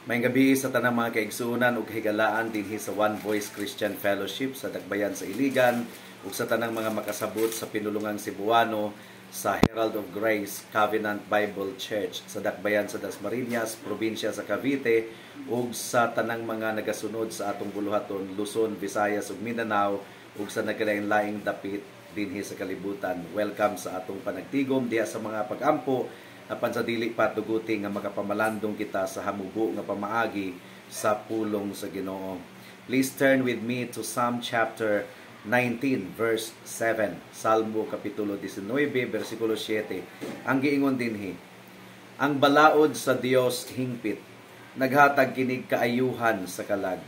Maayong gabii sa tanang mga kaigsuonan ug kahigalaan dinhi sa One Voice Christian Fellowship sa Dakbayan sa Iligan ug sa tanang mga makasabot sa pinulungang Cebuano sa Herald of Grace Covenant Bible Church sa Dakbayan sa Dasmariñas, probinsya sa Cavite, ug sa tanang mga nagasunod sa atong buluhaton Luzon, Visayas ug Mindanao ug sa nagkalain-laing dapit dinhi sa kalibutan. Welcome sa atong panagtigom diha sa mga pagampo apan sa dili pa tuguti nga makapamalandong kita sa hamubo nga pamaagi sa pulong sa Ginoo. Please turn with me to Psalm chapter 19 verse 7. Salmo kapitulo 19 bersikulo 7. Ang giingon dinhi: "Ang balaod sa Dios hingpit, naghatag kinig kaayuhan sa kalag.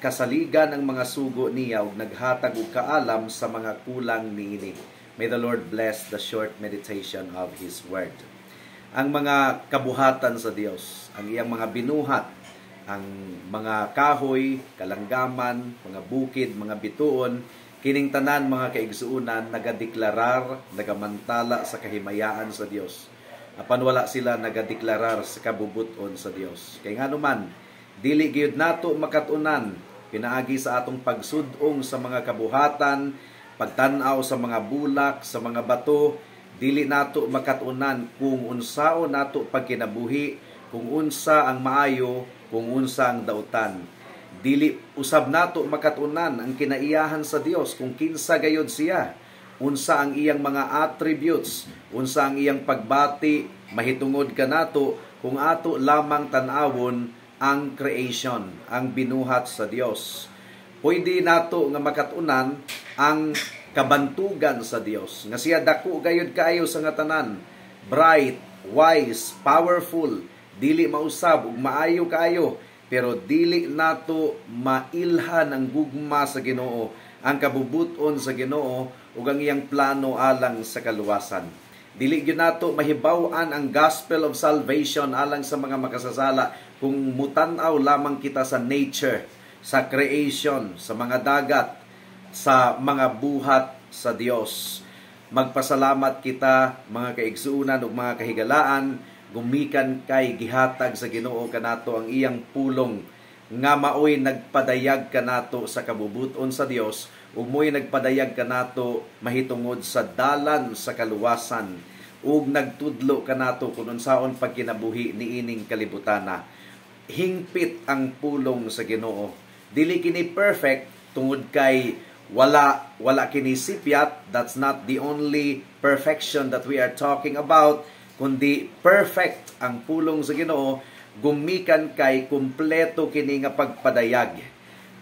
Kasaligan ang mga sugo niya ug naghatag og kaalam sa mga kulang niini." May the Lord bless the short meditation of His Word. Ang mga kabuhatan sa Dios, ang iyang mga binuhat, ang mga kahoy, kalanggaman, mga bukid, mga bituon, kining tanan, mga kaigsuonan, nagadeklarar, nagamantala sa kahimayaan sa Dios. Apan wala sila nagadeklarar sa kabubuton sa Dios. Kay ngano man, dili gyud nato makat-unan pinaagi sa atong pagsudong sa mga kabuhatan, pagtan-aw sa mga bulak, sa mga bato, dili nato makat-unan kung unsaon nato pagkinabuhi, kung unsa ang maayo, kung unsa ang dautan. Dili usab nato makat-unan ang kinaiyahan sa Dios, kung kinsa gayod siya, unsa ang iyang mga attributes, unsa ang iyang pagbati mahitungod kanato kung ato lamang tan-awon ang creation, ang binuhat sa Dios. Pwede nato nga makat-unan ang kabantugan sa Dios nga siya dako gayud kaayo sa nga tanan, bright, wise, powerful, dili mausab ug maayo kaayo, pero dili nato mailhan ang gugma sa Ginoo, ang kabubuton sa Ginoo ug ang iyang plano alang sa kaluwasan. Dili gyud nato mahibaw-an ang gospel of salvation alang sa mga makasasala kung mutan-aw lamang kita sa nature, sa creation, sa mga dagat, sa mga buhat sa Dios. Magpasalamat kita, mga kaigsuonan ug mga kahigalaan, gumikan kay gihatag sa Ginoo kanato ang iyang pulong nga maoy nagpadayag kanato sa kabubuton sa Dios ug mo'y nagpadayag kanato mahitungod sa dalan sa kaluwasan ug nagtudlo kanato kung unsaon pagkinabuhi niining kalibutana. Hingpit ang pulong sa Ginoo. Dili kini perfect tungod kay wala wala kini sipyat. That's not the only perfection that we are talking about, kundi perfect ang pulong sa Ginoo gumikan kay kumpleto kini nga pagpadayag.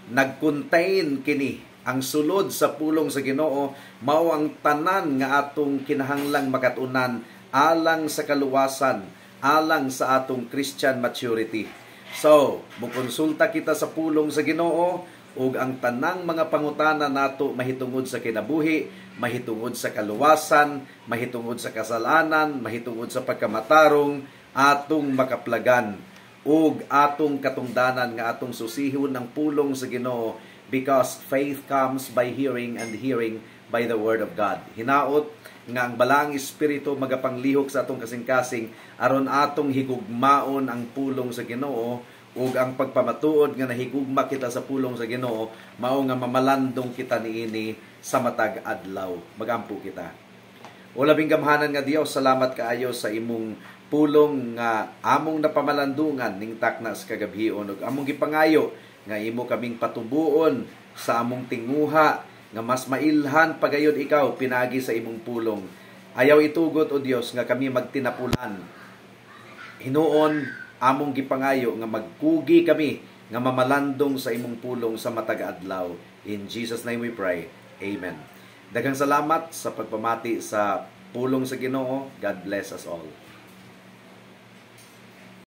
Nag-contain kini, ang sulod sa pulong sa Ginoo mao ang tanan nga atong kinahanglang makatunan alang sa kaluwasan, alang sa atong Christian maturity. So, mukonsulta kita sa pulong sa Ginoo ug ang tanang mga pangutana nato mahitungod sa kinabuhi, mahitungod sa kaluwasan, mahitungod sa kasalanan, mahitungod sa pagkamatarong, atong makaplagan ug atong katungdanan nga atong susihon ng pulong sa Ginoo, because faith comes by hearing and hearing by the word of God. Hinaot nga ang Balaang Espiritu magapanglihok sa atong kasing-kasing aron atong higugmaon ang pulong sa Ginoo, ug ang pagpamatuod nga nahigugma kita sa pulong sa Ginoo mao nga mamalandong kita niini sa matag adlaw. Magampo kita. O labing gamhanan nga Dios, salamat kaayo sa imong pulong nga among napamalandungan ning takna sa kagabhion, ug among gipangayo nga imo kaming patubuon sa among tinguha nga mas mailhan pagayod ikaw pinagi sa imong pulong. Ayaw itugot, o Dios, nga kami magtinapulan. Hinuon, among gipangayo nga magkugi kami nga mamalandong sa imong pulong sa matag adlaw. In Jesus' name we pray. Amen. Daghang salamat sa pagpamati sa pulong sa Ginoo. God bless us all.